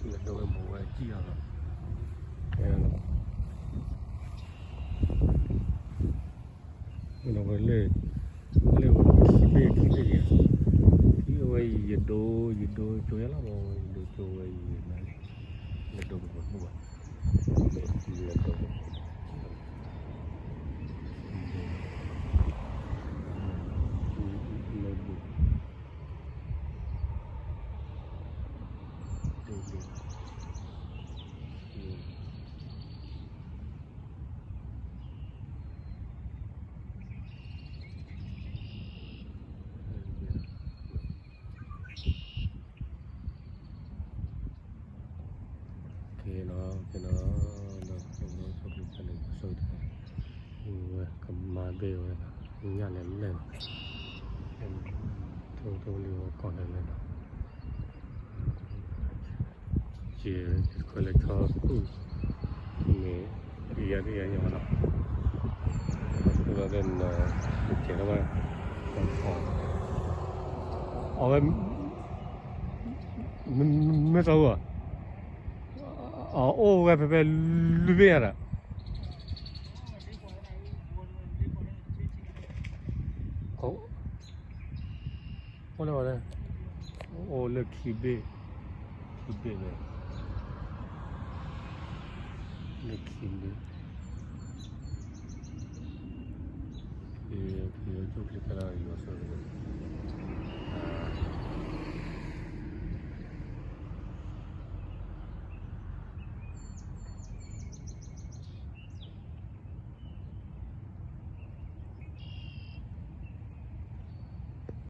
လၢဒိဝဲမိၢ်ဝဲစံၣ်အီၤလီၤ, ဝဲလၢ လၢခံဘ့ၣ်ခံဘ့ၣ်ယၤ, အဝဲယဒိ ယဒိကၠိယၤလီၤ, ယဒိကၠိဝဲယၤ, လၢဒိပပူၤ, လၢဒိပပူၤ, လၢဒိပပူၤ, ကဲနီၤ, ကဲနီၤ, ဒီးဆိကမိၣ်ဆိကမိၣ်တၢ်န့ၣ် ဆိကတၢ်, ဝဲကမၤဘ့ၣ်ဝဲ, ညၣ်လဲၤလဲၣ်နီၤ, ထိထိလံဝဲကီၢ်လဲၤလဲၣ်နီၤ, ကဲ, ခွဲးလၢဆီသူၣ်န့ၣ်, ကယၤကယၤညါနီၤ, ဒီးနီၤ, ကဲလီၤဝဲ, အဝဲ မ့ၢ်သီဧါ, အအိၣ်ဝဲဖဲဖဲလွံၢ်ဘ့ၣ်ညါဒီး, အိၣ်လၢဝဲ, အိၣ်လၢခံဘ့ၣ်, ခံဘ့ၣ်ဝဲ, လၢခံဘ့ၣ်, က့ၤကၠိချံဖဲလၢယွၤဆိၣ်, က